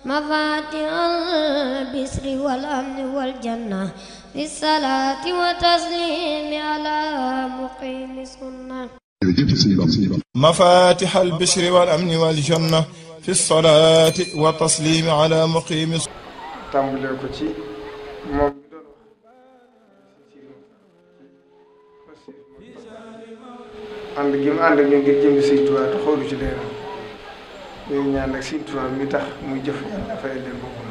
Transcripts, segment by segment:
مفاتيح البشر والأمن والجنة بالصلاة وتسليم على مقيم السنة. مفاتيح البشر والأمن والجنة في الصلاة والتسليم على مقيم السنة. tàmbalee ko ci moom mi doon wax ànd gi mu ànd ak ñoom ngir jëm Sëñ Tuubaa te xoolu ci dara ñu ñaan ak Sëñ Tuubaa mi tax muy jëf yàlla fay leen boppam.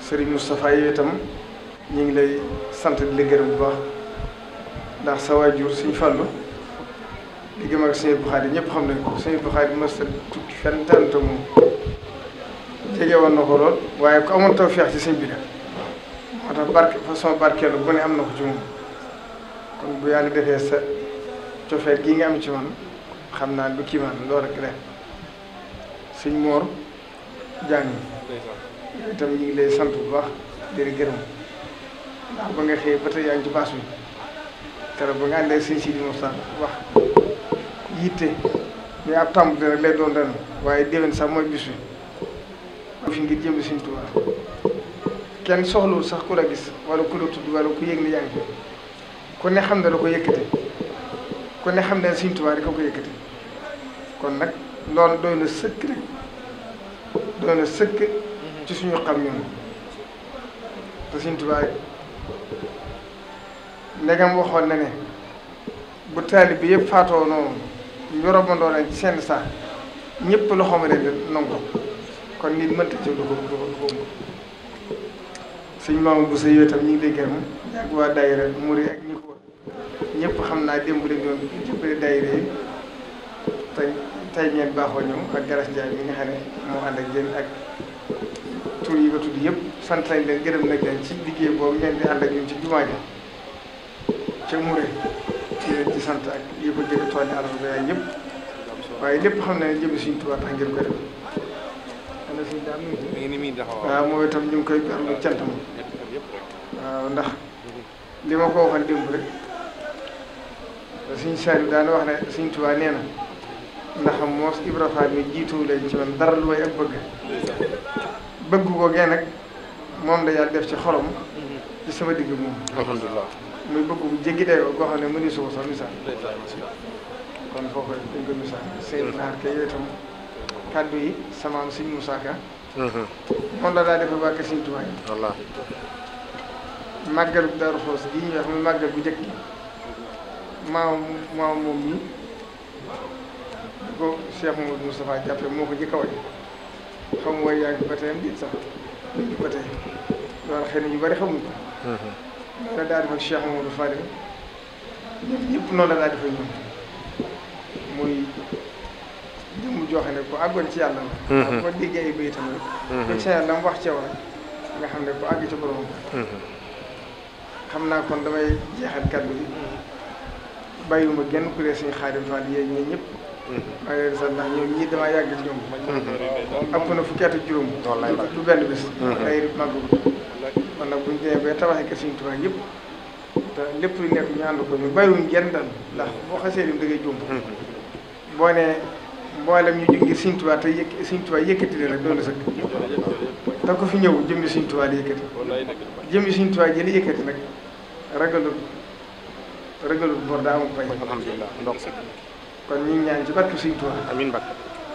Serigne Moustapha yow itam ñu ngi lay sant di la gërëm bu baax ndax sa waajur Sëñ Fallu di gëm ak Sëñ Buxaari ñëpp xam nañ ko. Sëñ Buxaari mos a tukki fenn tànnata moom jege woon na ko lool waaye ku amoon tawfeex ci sëñ bi la moo tax barke façon barkeelu bu ne am na ko ci moom kon bu yàlla defee sa cofeet gii nga am ci man xam naa du kii man loolu rek la. sëñ Mor Jàng yow itam ñu ngi lay sant bu baax di la gërëm ndax ba nga xëyee ba tey yaa ngi ci baas bi keroog ba nga àndee sëñ Sidi Moussa wax yitte mais ab tàmbali rek lay doon ren waaye déwén sax mooy bis bi fi ngir jëm Sëñ Tuubaa kenn soxlawul sax ku la gis wala ku la tudd wala ku yëg ne yaa ngi fi ku ne xam ne da ko yëkkate ku ne xam ne Sëñ Tuubaa di ko yëkkate kon nag loolu doy na sëkk rek doy na sëkk ci suñu xam ñun te Sëñ Tuubaa ndegam waxoon na ne bu taalib bi yëpp faatoo noonu ñu robandoo nañ ci seen sax ñëpp loxoom rek nangu kon nit mënta ci du ko sëñ Mamadou Bousso yooyu tam ñu ngi lay gërëm ak waa daayira muri ak ñi ko ñëpp xam naa démb lañ doon jëppale daayira yi tey ngeen baaxoo ñëw ak Garas Ndiaye mi nga xam ne moo ànd ak yéen ak tur yi nga tudd yëpp sant nañ leen gërëm nañ leen ci liggéey boobu ngeen di ànd ak ñun ci jumaa ji ca Mouré ci leen ci sant ak yi ko jëlee tool yi àll ba yëpp waaye lépp xam na ne jëm Sëñ Tuubaa tax ngeen koy def. waaw mooy itam ñu ngi koy am cant moom waaw ndax li ma ko waxoon démb rek Sëñ Saliou daan wax ne Sëñ Tuubaa nee na ndax moos Ibra Faal mi jiitu leen ci man dara lu way ak bëgg ko gee nag moom la yàlla def ci xorom ci sama digg moom alhamdulilah muy bëgg bu jéggi dayoo goo xam ne mëni suko sax misaal kon foofu dañ ko misaal seen naar ke yooyu itam kàddu yi sama am Sëñ Moussa Ka moom la daa defee waa kër Sëñ Tuubaa yi wallaahi màggal bu Daaru Xudoos gi ñuy wax muy màggal bu njëkk maam moom mi di ko Cheikh Mamadou Moustapha jàppe moo ko njëkk a way xam way yaa ngi ba tey am diit sax ngi ba tey loolu xëy na ñu bari xamuñ ko noonu la daa def ak Cheikh Mamadou Fadil ñëpp noonu la daa defee ñoom muy jëmm joo xam ne ku àggoon ci yàlla la waaw boo déggee ay bayitam rek kuñ sa yàlla mu wax ci yow rek nga xam ne ku àgg ci borom xam naa kon damay jeexal kàddu bi bàyyiwuma genn ku dee Sëñ Xaadim Fall yéen ñii ñëpp maa ngi leen di sant ndax ñoom ñii damaa yàgg ci ñoom ëpp na fukki at ak juróom du benn bés day màggu kon nag buñu demee ba tabaxee kër Sëñ Tuubaa yëpp te lépp lu nekk ñu ànd ko ñu bàyyiwuñ genn dal ndax boo xasee lim da ngay juum boo nee mboolem ñu jóg ngir Sëñ Tuubaa te Sëñ Tuubaa yëkkati leen rek doon na sëkk da ko fi ñëw jëmmi Sëñ Tuubaa di yëkkati jëmmi Sëñ Tuubaa ji la yëkkati nag ragalul bor daa am fay alhamdulilah kon ñu ngi ñaan ci barke Sëñ Tuubaa amiin Mbakke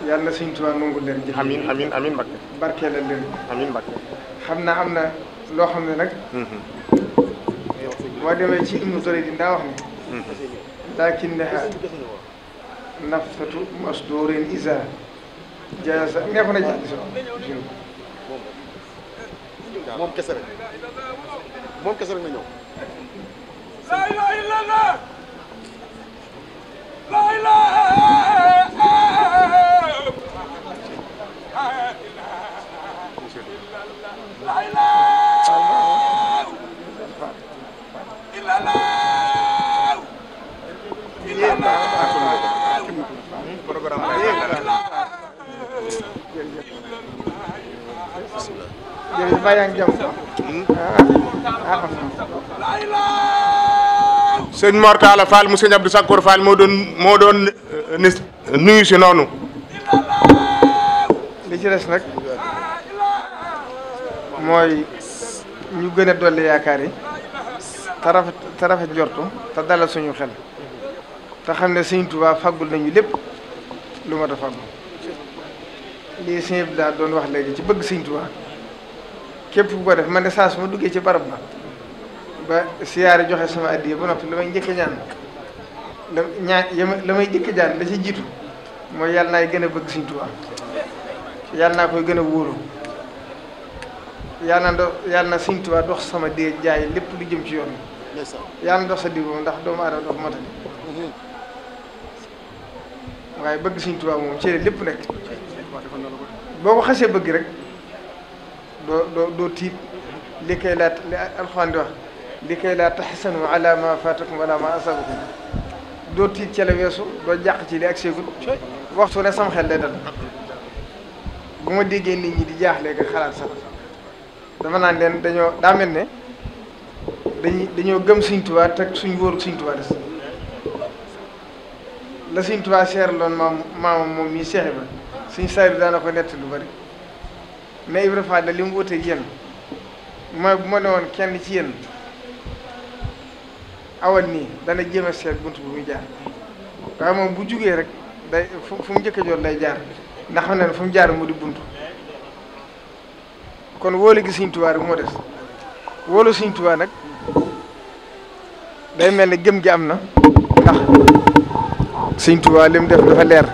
yàlla na Sëñ Tuubaa nangu leen jëf amiin amiin amiin Mbakke barkeelal leen amiin Mbakke xam naa am na loo xam ne nag boo demee ci Ibnu Durayd daa wax ne lakinnaha nafsatu masdurin isa jaasa nee ko na jàll si moom kese rek na ñëw la ilaha illallah la ilaha jërëjëf baa yaa ngi jàmm sëñ Mor Talla Fall mu sëñ Abdou Sakkour Fall moo doon nuyu si noonu li ci des nag mooy ñu gën a dolli yaakaar yi te rafet njortu te dalal suñu xel te xam ne Sëñ Tuubaa faggul nañu lépp lu ma ta faggu lii sëñ bi daal doon wax léegi ci bëgg Sëñ Tuubaa képp ku ko def man de saa su ma duggee ci barab ba siyaare joxe sama addiya ba noppi la may njëkk ñaan la may njëkk ñaan da ci jiitu mooy yàlla naay gën a bëgg Sëñ Tuubaa yàlla naa koy gën a wóolu yàlla na Sëñ Tuubaa dox sama dee jaay lépp lu jëm ci yoon bi yàlla na dox sa digg moom ndax doomu aadama dox matali waaye bëgg Sëñ Tuubaa moom ci lépp nekk boo ko xasee bëgg rek doo tiit li kay laa li alxuraan di wax li kay laa taxsanu ala ma fatakum wala ma asabakum doo tiit ca la weesu doo jàq ci li ak seegul waxtu ne sam xel lay dal bu ma déggee nit ñi di jaaxle nga xalaat sax dama naan leen daa mel ne dañoo gëm Sëñ Tuubaa teg suñ wóoru Sëñ Tuubaa des la Sëñ Tuubaa seer loon maamam moom mii Seex Ibra suñ saari daana ko nett lu bari mais Ibra Fall li mu wuteeg yéen mooy bu ma ne woon kenn ci yéen awal nii dana jéem a seet bunt bu muy jaar waaye moom bu jugee rek day fu mu njëkk a jot lay jaar ndax xam ne fu mu jaar mu di bunt kon wóolu gi Sëñ Tuubaa rek moo des wóolu Sëñ Tuubaa nag day mel ne gëm gi am na ndax Sëñ Tuubaa li mu def dafa leer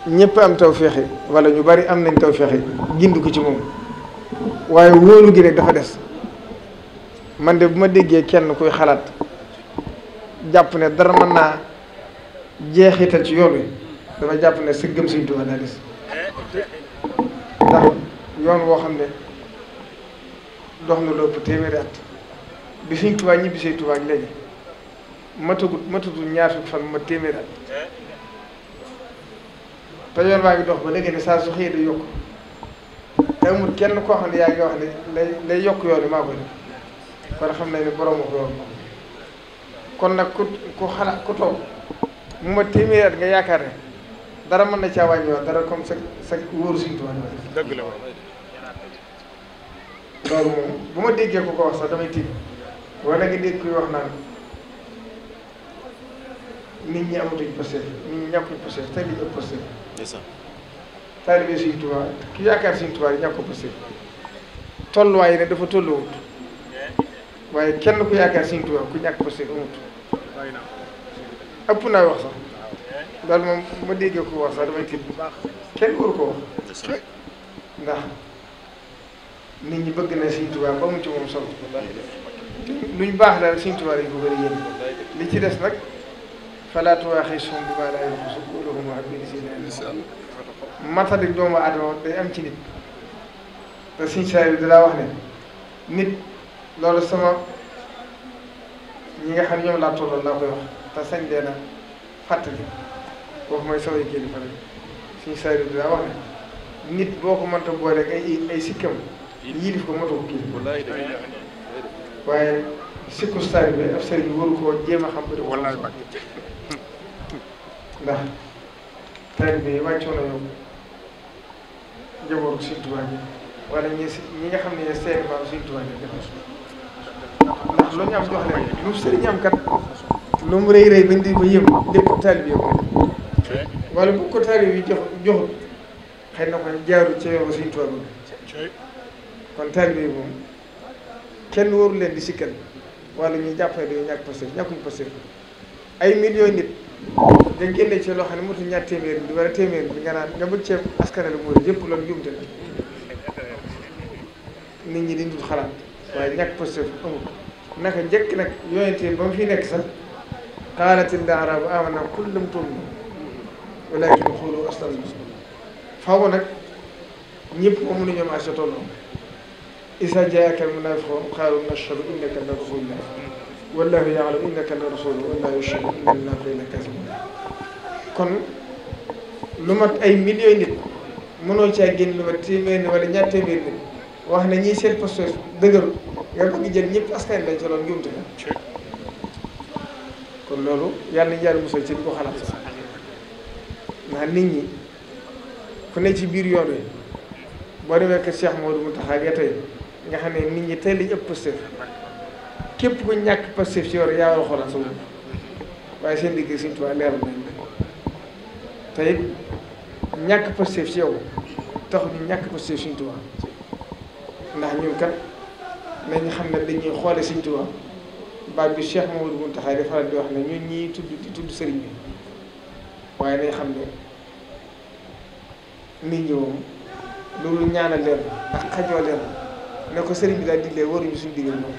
ñëpp am tawfeex wala ñu bari am nañ tawfeex gindu ko ci moom waaye wóolu gi rek dafa des man de bu ma déggee kenn kuy xalaat jàpp ne dara mën naa jeexital ci yoon wi dama jàpp ne sa gëm Sëñ Tuubaa daa des ndax yoon woo xam ne dox na lu ëpp téeméeri at bi Sëñ Tuubaa ñibbisee Tuubaa ak léegi matatul ñaar fukki fan ma téeméeri at te yoon waa ngi dox ba léegi ne saa su xëyee day yokk te amul kenn koo xam ne yaa ngi wax ne lay yokk yoon yi maa koy def kon xam nañ ne borom ko yoon kon nag ku xalaat ku toog mu ma téeméeri at nga yaakaar ne dara mën na caa wàññi wax dara comme sa wóoru Sëñ Tuubaa dëgg la loolu moom bu ma déggee ku ko wax sax damay tiit wala nga dégg kuy wax naan nit ñi amatuñ posté nit ñi ñàkkuñ posté te li ëpp posté taalibe Sëñ Tuubaa ki yaakaar Sëñ Tuubaa yi ñàkk ko posté tolluwaay yi ne dafa tolluwut waaye kenn ku yaakaar Sëñ Tuubaa ku ñàkk posté amut ëpp naa wax sax loolu moom bu ma déggee ku wax sax damay tiit bu baax kenn waru ko wax ndax nit ñi bëgg na Sëñ Tuubaa ba mu ci moom solo luñ baax daal Sëñ Tuubaa lañ ko gën a yéen li ci des nag falaa tuwaaxishhum bimaa laa yanqusuhum wa lahum bilisaan matadik doomu aadama day am ci nit te Sëñ Saaliw bi dalaa wax ne nit loolu sama ñi nga xam ne ñoom laa tolloon laa koy wax te sañ dee na fàttali foofu mooy saway kilifa rek Sëñ Saaliw bi dalaa wax ne nit boo ko mënta boole ay sikkam yilif ko moto ko kii waaye sikku saari bi ab sëriñ waru koo jéem a xam bëri wallaay ndax taari bi wàccoo na yow njabootu Sëñ Tuubaa bi wala ñi nga xam ne seeni maam Sëñ Tuubaa bi ndax lu ñu am jox leen lu sëriñ am kat lu mu rëy rëy bañ di ko yëm lépp taalibe yi ko wala bu ko taalibe yi joxut xëy na ko jaaru ci yow Sëñ Tuubaa bi kon taalibe yi moom kenn waru leen di sikkal wala ñuy jàppale dañuy ñàkk posté ñàkkuñ posté ay millions nit nga génne ci loo xam ne motul ñaar téeméer bi wala téeméer bi nga naan nga bëgg ceeb askanale mooy yëpp loolu jumte la nit ñi di dul xalaat waaye ñàkk posté amul naka njëkk nag yonente ba mu fi nekk sax qaalatil a'raabu aamanna qul lam tu'minu walaakin quulu aslamna faaw nag ñëpp moom mënuñoo marché tolloo izaa jaa'aka al-munaafiquuna qaaluu nashhadu innaka la rasuulullaah wallaahu ya'lamu innaka la rasuuluhu wallaahu yashhadu inna l-munaafiqiina lakaazibuun kon lu mat ay millions nit mënoo caa génn lu mat téeméer wala ñaar téeméer nit wax ne ñii seen posture dëgëru nga bëgg jël ñëpp askan lañ ci loolu njuumte la kon loolu yàlla na musal ci di ko xalaat ndax nit ñi ku ne ci biir yoon wi boo demee kër Cheikh Modou Mountakha ga tey nga xam ne nit ñi tey lañ ëpp Pastef képp ku ñàkk Pastef ci yor yaa war a xoolal sa bopp waaye seen digg Sëriñ Tuubaa leeral nañ te it ñàkk Pastef ci yow taxu ñu ñàkk Pastef Sëriñ Tuubaa ndax ñun kat nañ xam ne dañuy xoole Sëriñ Tuubaa baat bi Cheikh Modou Mountakha di faral di wax ne ñun ñii tudd sëriñ bi waaye nañ xam ne nit ñi moom loolu ñaanal leen ak xajoo leen ne ko sëriñ bi daal diglee waruñu suñu digal moom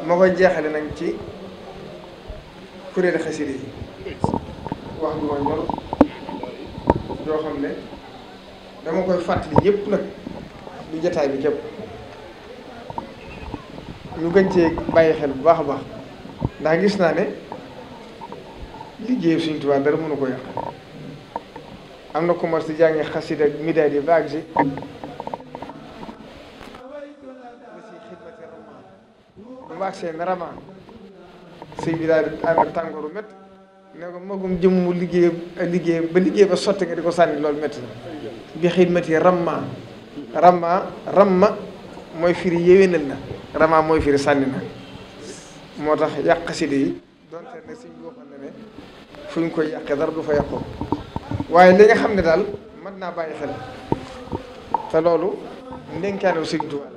moo koy jeexale nag ci kuréelu xasida yi wax du ma ñor yoo xam ne dama koy fàttali ñëpp nag lu jataay bi képp ñu gën cee bàyyi xel bu baax a baax ndax gis naa ne liggéeyu Sëriñ Tuubaa dara mënu ko yàq am na commencé di jàngi xasida midaadi ba ak si ba mu agsee ne ramaan sëñ bi daal di ànd ak tàngooru métti ne ko magum jëm mu liggéey ba sotti nga di ko sànni loolu métti na bi xidmati ramma mooy firi yéwénal na ramma mooy firi sànni na moo tax yàq xasida yi donte ne sëñ bi waxoon na ne fu ñu koy yàqee dara du fa yàqoo waaye li nga xam ne daal mën naa bàyyi xel te loolu ndénkaanu Sëriñ Tuubaa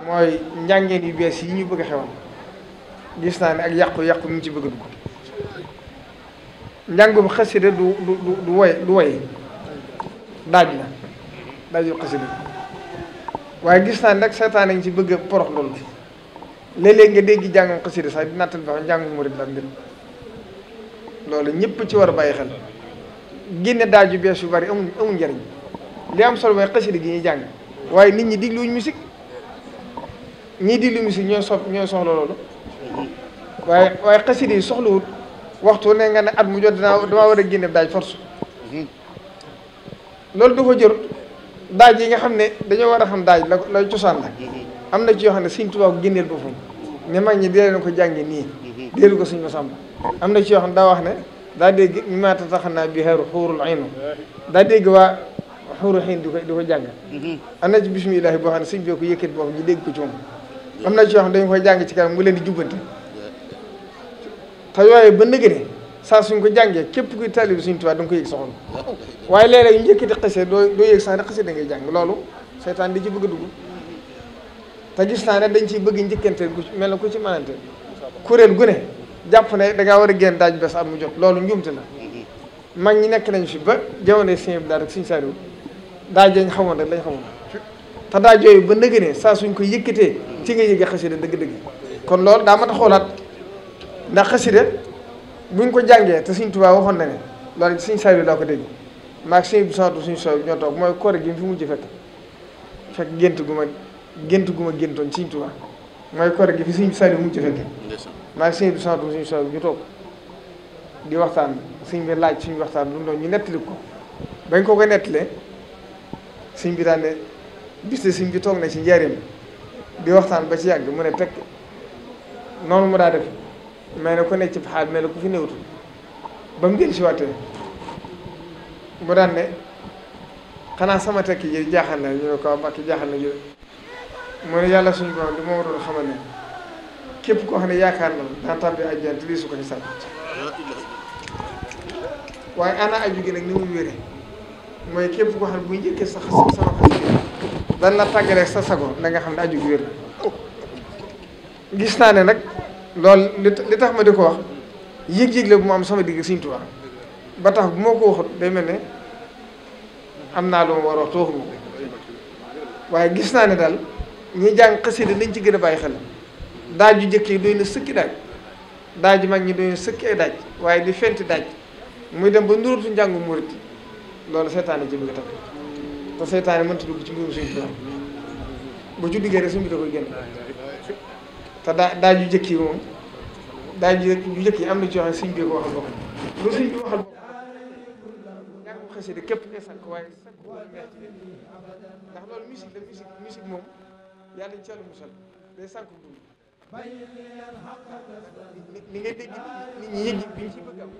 mooy njàngeen yu bees yi ñu bëgg a xewal gis naa ne ak yàqu-yàqu mi ngi ci bëgg a dugg njàngum xasida du woy daaj la daaju xasida waaye gis naa ne nag seetaan nañ ci bëgg a porox loolu léeg-léeg nga dégg jàngum xasida sax di nattal ba njàngum murid la mbir loolu ñëpp ci war a bàyyi xel génne daaju bees yu bari amul njariñ li am solo mooy xasida gi ñuy jàng waaye nit ñi digluwuñ musique ñii diglu musique ñooy soxla loolu waaye xasida yi soxlawut waxtu ne nga ne at mu jot damaa war a génne daaj force loolu dafa jërut daaj yi nga xam ne dañoo war a xam daaj la cosaan la am na ci yoo xam ne Sëriñ Tuubaa ko génneel boppam ne mag ñi dee leen ko jànge nii déelu ko Sëriñ Masamba am na ci yoo xam ne daa wax ne daa dégg ñu maata tax naa bi xeeru xuurul aynu daa dégg waa xuuru xiin di ko jàng am na ci bismillaahi boo xam ne sëñ bi ko yëkkat boo xam ñu dégg ko ci moom am na ci yoo xam ne dañu koy jàng ci kanam mu leen di jubbante te yooyu ba nëgëne saa suñ ko jàngee képp kuy taalibe Sëriñ Tuubaa da nga ko yëg soxla waaye léeg-léeg ñu njëkkati xase doo yëg sax ne xase da ngay jàng loolu seytaan di ci bëgg a dugg te gis naa ne dañ ciy bëgg njëkkante mel na ku ci mënante kuréel gu ne jàpp ne da ngaa war a génn daaj bés at mu jot loolu njuumte la mag ñi nekk nañ fi ba jamono sëñ bi daal rek Sëriñ Saaliw daaj yañ xamoon rek lañ xamoon te daaj yooyu ba nëgëne saa suñ ko yëkkatee ci nga yëgee xasida dëgg-dëgg kon loolu daa mat a xoolaat ndax xasida buñ ko jàngee te Sëriñ Tuubaa waxoon na ne loolu Sëriñ Saaliw laa ko dégg maag sëñ bi santu suñu soow ñoo toog mooy koor gi fi mujj fekk gént gu ma géntoon Sëriñ Tuubaa mooy koor gi fi Sëriñ Saaliw mujj fekk maag sëñ bi santu suñu soow ñu toog di waxtaan sëñ bi laaj suñu waxtaan lu doon ñu nettali ko bañ ko nettalee sëñ bi daan ne bis de sëñ bi toog na ci njaareem di waxtaan ba ci yàgg mu ne teg noonu mu daa def mais ne ku nekk ci xaal mais ne ku fi néewtu ba mu dellu si waatee mu daan ne xanaa sama tekki ji jaaxal na ñu ne ko Mbàkke jaaxal na ñu mu ne yàlla suñu borom di moo doon xamal ne képp koo xam ne yaakaar na daan tàbbi àjjana te lii su ko ci sànq waaye ana aju gi nag ni muy wéree mooy képp koo xam ne buy njëkkee sa sama xas dan la tàggalee sa sago da nga xam ne aju gi wér gis naa ne nag loolu li tax ma di ko wax yëg-yëg la bu mu am sama digg Sëriñ Tuubaa ba tax bu moo ko waxut day mel ne am naa lu ma war a wax tooxuma waaye gis naa ne daal ñi jàng xasida nañ ci gën a bàyyi xel daaj yu njëkk yi doy na sëkki daaj mag ñi doy na sëkki ay daaj waaye di fenti daaj muy dem ba nuratu njàngu murit loolu seytaane ci bëgg a tax te seytaane mënta dugg ci mbirum Sëriñ Tuubaa bu ci duggee rek suñu bi da koy génn te daaj yu njëkk yi moom daaj yu njëkk yi am na ci yoo xam ne sëñ bi ko waxal boppam lu sëñ bi waxal boppam njàngu xasida képp ngay sànq waaye sànq ko neex ci ndax loolu musique la musique moom yàlla ci yàlla musal day sànq dund ni ngay dégg nit ñi yëg bi ñu ci bëgg am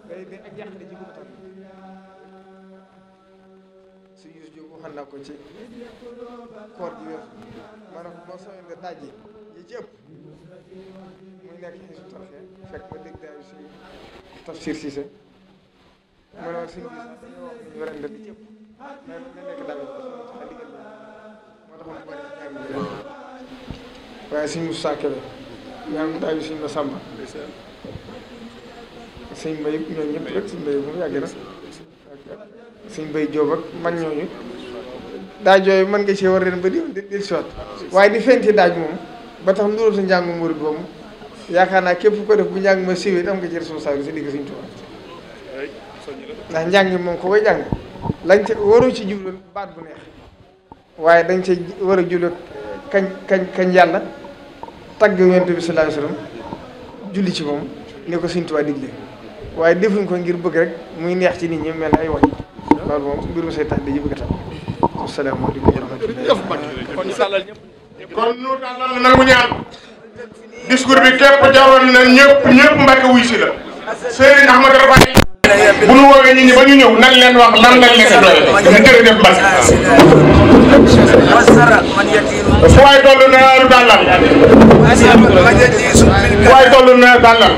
day ak yàq da ci bëgg tam waxal naa ko ci koor gi weesu maanaam boo sooy nga daaj yi ci ëpp muy nekk Hizbut Tarqiyyah fekk ba dégg daal si Tafsir Cissé mu ne suñ bis dañoo wax ñu warante li ci ëpp na nekk daal moo tax mu bari jàng waaye suñ Moussa Kébé yaa ngi daal suñ ma Samba suñ mbay ñooñu ñëpp rek suñ mbay moom yàgg na suñ mbay Jóob ak man ñooñu daaj yooyu mën nga cee war ren ba di soit waaye di fenti daaj moom ba tax nduróo sa njàngu murid boobu yaakaar naa képp ko def bu njàng ma siwee am nga ci responsabilité si digg Sëriñ Tuubaa ndax njàng moom ko koy jàng lañ ca waru ci jublu baat bu neex waaye dañ ca war a jublu kañ yàlla tagg Yonent bi sallallahu alayhi wasallam julli ci moom ni ko Sëriñ Tuubaa digle waaye defuñ ko ngir bëgg rek muy neex ci nit ñi mel ne ay wax loolu moom mbirum seytaan dañuy bëgg a tax asalaamaaleykum wa rahmatulah. kon ñu tàllal nangu ñaan discours bi képp jaroon na ñëpp Mbàkke wuy si la Serigne Ahmadou Rafahi bu ñu woowee nit ñi ba ñu ñëw nan leen wax nan lañ leen di doyee ñu jërëjëf Mbàkke fu waay toll na dàllal fu waay toll na dàllal